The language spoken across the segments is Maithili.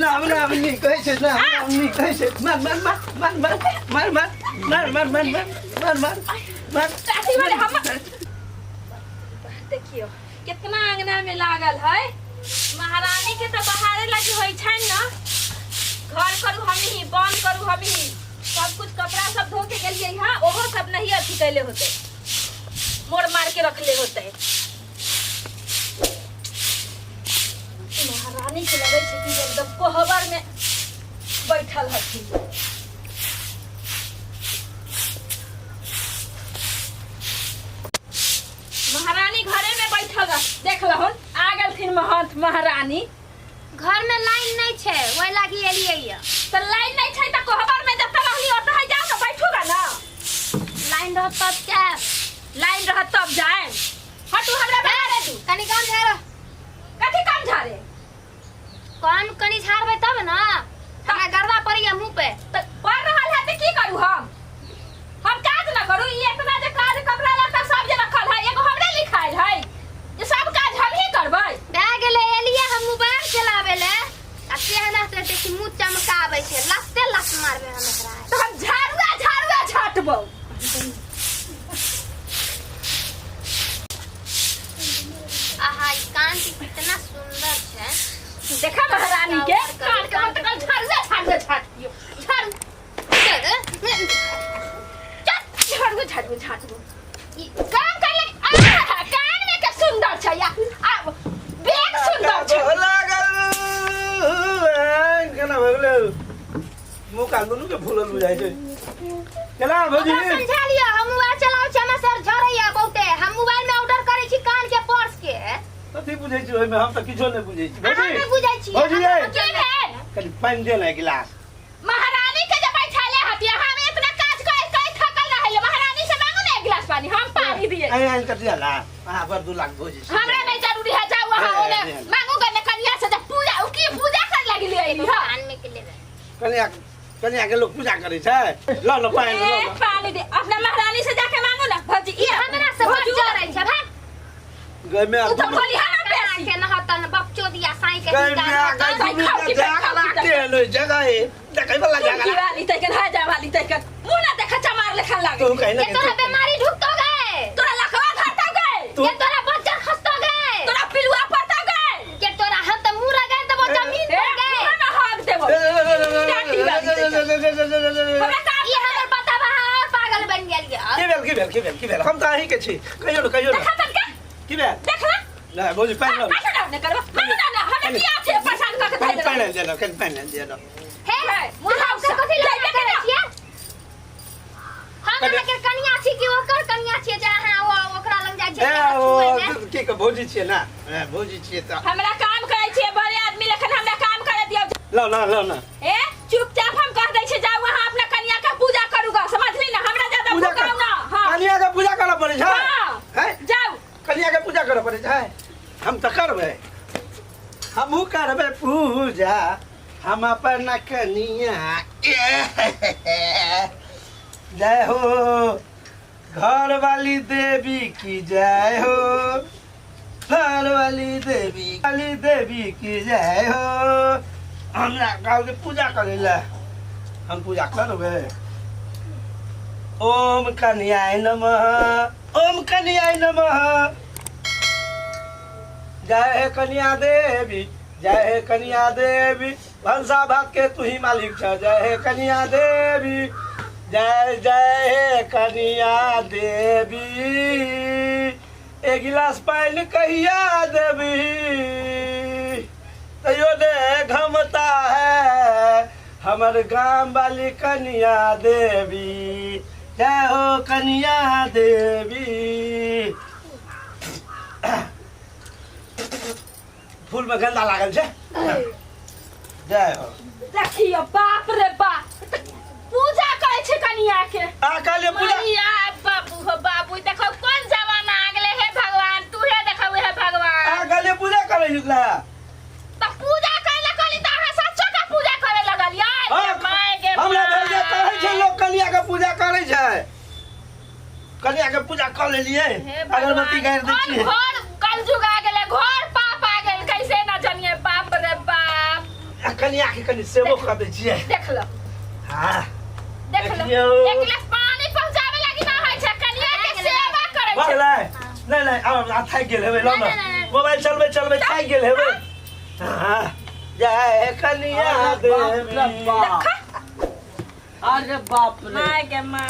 ना हमरा हम नीक कहै छै ना हमरा हम नीक कहै छै मार मार मार मार मार मार मार मार मार मार मार मार मार मार चाची वाले हम देखियो कितना अंगना में लागल है महारानी के तो बहारे लगी होई छन ना घर करू हम ही बंद करू हम ही सब कुछ कपड़ा सब धो के गेलिए हां ओहो सब नहीं अथी कैले होते मोड़ मार के रखले होते महारानी के लगे छै कि एकदम कोहबर में बैठल हथिन महारानी घरे में बैठल रह देख लहुन आ गेलथिन महंत महारानी घर में लाइन नहीं छै ओहि लागी एलियै ये तऽ लाइन नहीं छै तऽ कोहबर में जतऽ रहली ओतऽ जाओ ना बैठूगा ना लाइन रहत तब जायब लाइन रहत तब जाएम हटू हमरा बहारे दू कनी कम झाड़ कथी कम झाड़े कम कनी झाड़बै तब ना हमरा गर्दा पड़ैया मुंह पे तऽ पढ़ रहल है तऽ की करू हम हम काज न करू ई इतना जे काज कपड़ा लत्ता सब जे रखल है एगो हमरे लिखायल है ये सब काज हम ही करबै भए गेलै एलियै हम मोबाइल चलाबै ले आ केहना से देखी मुंह चमकाबै छै लत्ते लत मारबै हम एकरा तऽ हम झाड़ुआ झाड़ुआ छाटबौ आहा ई कान के कितना सुंदर छै देखा महारानी के कान के मत कल झाड़ुआ झाड़ुआ छाट दियो झाड़ू झाड़ू झाड़ू झाड़ू काम कर लगे आहा, कान में के सुंदर छै या आ बेग सुंदर छै लागल केना भऽ गेलै मुँह कान दुनू के फूलल बुझाइ छै केना भौजी ओकरा समझा लिअ हम मोबाइल चलाबै छी हमर सर झरैया बहुते हम मोबाइल में ऑर्डर करै छी कान के पर्स के कथी बुझै छी ओहिमे हम तऽ किछो नहि बुझै छी अहाँ भौजी नहि बुझै छी भौजी यै की भेल कनि पानि दे ने एक गिलास महारानी के जे बैठले हती हम इतना काज कर कर थकल रहले महारानी से मांगू ना एक गिलास पानी हम पानी दिए आइ आनि कऽ दिअ ना अहाँ बड़ 2 लाख भौजी छी। हमरा नहीं जरूरी है जाओ वहां ए, ओने ए, ए। मांगू गने कन्या से जब पूजा उ की पूजा कर लगली आई हां कान में के लेबै कनिया कनिया के लोग पूजा करै छै ल ल पानि ल ए, ल पानी दे अपना महारानी से जाके मांगो ना भौजी ई हमरा से बड़ जरै छै भाग गय में तू तो बोली हम कहाँ के नहतन बकचोदिया साई के गय हिनका में नहतन। गय दुनू के झगड़ा के लो जगह है देखै वाला तुमकी झगड़ा वाली तैकन है जा वाली तैकन मुंह ना देखा चमार लेखन लागे तू कहीं ना ये तोरा बीमारी ढुकतो गए तोरा लखवा धरता गए तू ये तोरा बच्चा खसतो गए तोरा पिलुआ पड़ता गए ये तोरा हम त मुंह लगा देबो जमीन ए पर गए मुंह में हक देबो हमरा का ई हमर बतावा और पागल बन गेल ये की भेल की भेल की भेल की भेल हम तऽ अहीं के छी कहियो ने कहियो ने देखा तनका की भेल देखला ना भौजी पानि लऽ मांगो ना ने करबो मांगो ना ना हमें की आछे परेशान कर के पानि धइल पानि दे दो कनि पानि दे दो हे हे, मुंह के कथि जाइबे लगा के ना। छियै हम अहाँके कनिया छी कि ओकर कनिया छियै जे अहाँ ओकरा लग जाइ ए छियै ओ छुएमे? की के भौजी छियै ना ए भौजी छियै तऽ हमरा काम करै छियै बड़े आदमी लेकिन हमरा काम करे दियौ लौ ना लौ ना ए चुपचाप हम कह दै छियै जाउ अहाँ अपना कनिया के पूजा करूगा समझली ना हमरा ज्यादा पूजा कर भुकाउ ना हां कनिया के पूजा करऽ पड़ै छै हाँ। हैं जाउ कनिया के पूजा करऽ पड़ै छै हम तऽ करबै हमहूँ करबै पूजा हम अपन कनिया जय हो घर वाली देवी की जय हो घर वाली देवी वाली देवी की जय हो हमरा गाँव के पूजा करै लए हम पूजा करबै ओम कन्याय नमः ओम कन्याय नमः जय हे कन्या देवी जय हे कन्या देवी भनसा भात के तू ही मालिक छ जय हे कन्या देवी जय जय हे कन्या देवी एक गिलास पानि कहिया देवी तैयो ने घमता है हमर गाम वाली कन्या देवी जय हो कन्या देवी फूल में गंदा लागल छै जय हो देखियो बाप रे बाप पूजा करै छै कनिया के आ कहलियै पूजा मैया बाबू हो बाबू देखो कोन जमाना आ गेलै हे भगवान तू हे देखो हे भगवान आ कहलियै पूजा करै छलै तऽ पूजा करे लए कहली तऽ अहाँ सच्चो के पूजा करे लगलियै हाँ, माय गे हमरा भेल जे माय। कहै छै लोक कनिया के पूजा करै छै कनिया के पूजा कऽ लेलियै हे भगवान, अगरबत्ती गाड़ि दै कोन छियै घोर कलयुग आ गेलै घोर पाप आ गेल कैसे न जानिए बाप रे बाप आ कनिया के कनि सेवो कर दै छियै। देख लो। हाँ। देख लो। देखियौ। एक गिलास पानी पहुंचावे लागी ना होय छै, कनिया के सेवा करै छै। भऽ गेलै? नहि नहि, आब आब थाकि गेल हेबै, लऽ नहि, ने। नहि, नहि। मोबाइल चलबै चलबै थाकि गेल हेबै। हाँ, जय कनिया अरे बाप रे देवी। बाप। अरे बाप रे। My गे my.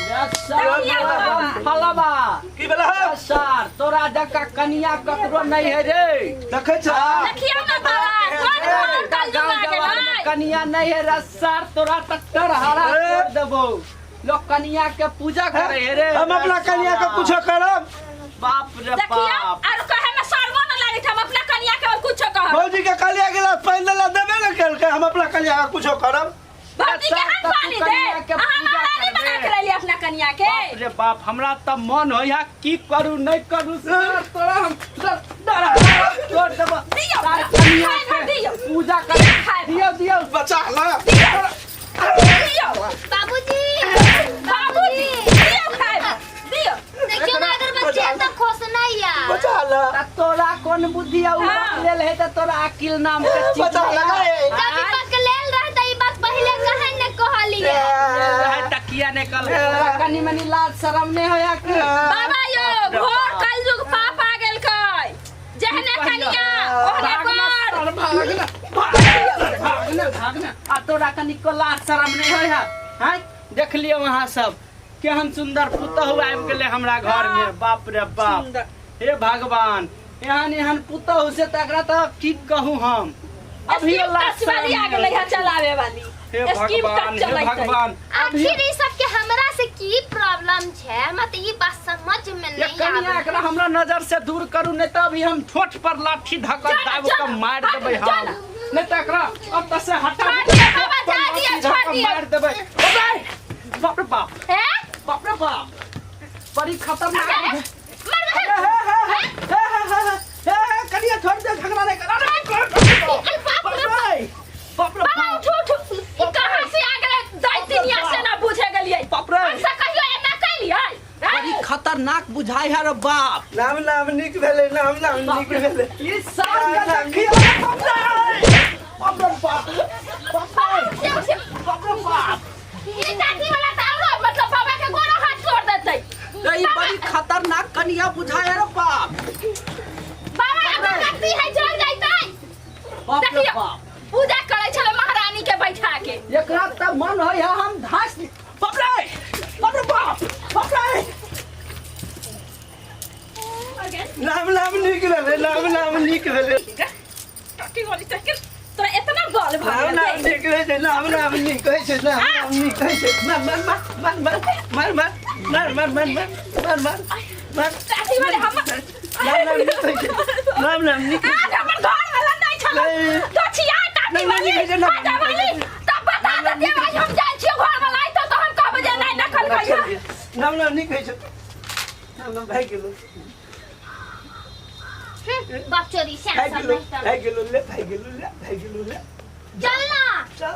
रे सार, देखियौ बाबा। फलवा। की भेलै हौ? रे सार, तोरा जकाँ कनिया ककरो नहीं है रे। देखै छ? देखियौ ने बाबा, कोन कोन कलयुग आ गाँव जवार में गेलै। कनिया नहीं है रे सार, तोरा टक्कर हरा ए। तोड़ देबो। लोग कनिया के पूजा करे है रे। हम अपना कनिया के कुछो करब। बाप रे देखियौ, बाप। आरो कहे में शर्मो न लागै छै, हम अपना कनिया के और कुछो कहब। भौजी के कहलियै गिलास पानि देला, देबे ने केलकै। हम अपना कनिया के कुछो करब। भौजी के हम तू पानी दे, कनिया के अहाँ पूजा महारानी करबे। बना के लेलियै अपना कनिया के। बाप रे बाप, हमरा तऽ मन होइया की करू नहि करू, सर तोरा हम डरा तोड़ देबो। दियौ, तार कनिया खाय भर के दियौ। पूजा कर। खाय भर। दियौ दियौ। बचा ला। दियौ। बाबूजी, बाबूजी, दियौ खाय भर, दियौ। देखियौ ना अगरबत्ती एतऽ खोसना या। बचा ला। तऽ तोरा कोन बुद्धि आ हाँ। लेल है तऽ तोरा अकिल नाम के चीज बचा नहीं ला। है। जब ई पकड़ेल रहतै ई बात पहिले कहे ने कहलियै। रहै तऽ किया नहि कहल? तोरा कनि मनि लाज शरम नहि होया की? बाबा यौ, घोर कलयुग पाप आ गेलकै। जेहने कनिया ओहने भागना बर। सर, भागना भागना भागना। आ तोरा कनिको लाज शरम नहि होइ है? हैं, देख लियौ अहाँ सब केहन सुंदर पुतहु आबि गेलै हमरा घर में। बाप रे बाप, हे भगवान, एहन एहन पुतहु से तऽ एकरा तऽ की कहू हम। अभी स्कीम लाज टच वाली शरम आ गेलै है चलावे वाली। हे स्कीम भगवान, टच हे चलैतै। भगवान, अभी आखिर ई सबके हमरा से की प्रॉब्लम छै? हमरा तऽ ई बात समझ में ये नहीं कनिया आबै। एकरा हमरा नजर से दूर करू, नहीं तऽ अभी हम ठोठ पर लाठी धऽ कऽ चल, दाबि चल, कऽ मारि देबै चल। हम। नहीं तऽ एकरा अब तऽ से हटा छोड़ दियौ बाबा, जा दियौ, लाठी धऽ छोड़ कऽ दियौ। मारि देबै। बाप रे बाप, हैं? बाप रे बाप, बड़ी खतरनाक अरे, है। मर गए। हे, हे, हे, हे, हे, हे, कनिया छोड़ दे, झगड़ा नहीं कर। अरे, अरे बाप रे बाप रे, बाप रे बाबा, बाप। उठू उठू, ई कहाँ से आ गेलै? दैतिनिया से ना बुझे गेलियै। बाप रे। हमसे कहियो एना कैलियै? बड़ी खतरनाक बुझाइ है रे बाप। नाम नाम नीक भेलै, नाम नाम नीक भेलै। ई साल के देखियौ, बाप रे बाप रे बाप, बाप रे बाप रे बाप। ई दादी वाला तऽ औरो मतलब बाबा के गोरो हाथ तोड़ देतै। ई बड़ी खतरनाक कनिया बुझाइ है रे बाप। बाबा, अगरबत्ती है जल जैतै। बाप रे देखियौ, बाप। पूजा करै छलै महारानी के बैठा के। एकरा तऽ मन होइ है हम धास ली। बाप रे बाप रे बाप, बाप रे। नाम नाम नीक भेलै, नाम नाम नीक भेलै। टट्टी वाली तक तोरा इतना बल भऽ नाम गेल। नाम नीक होइ छै, नाम नाम नीक होइ छै, नाम नाम नीक होइ छै। मार मार मार मार मार मार मार मार मार मार मार मार मार। टट्टी वाली हमर नाम नाम नीक होइ छै, नाम नाम नीक होइ आज छै। हमर घर वाला नहीं छल। नहीं। गछिया टाटी नहीं, वाली नहीं, नहीं, नहीं, आजा वाली तब बता दे भाई, हम जाइ छियो घर वाला आइ तो हम कहब जे नहीं नकल कहियो। नाम नाम नीक होइ छै, नाम नाम भागि गेलो। बाप चोरी श्याम भागि सब गेलो, नहीं। भागि गेलो ले, भागि गेलो ले, भागि गेलो ले। चल ना। चल।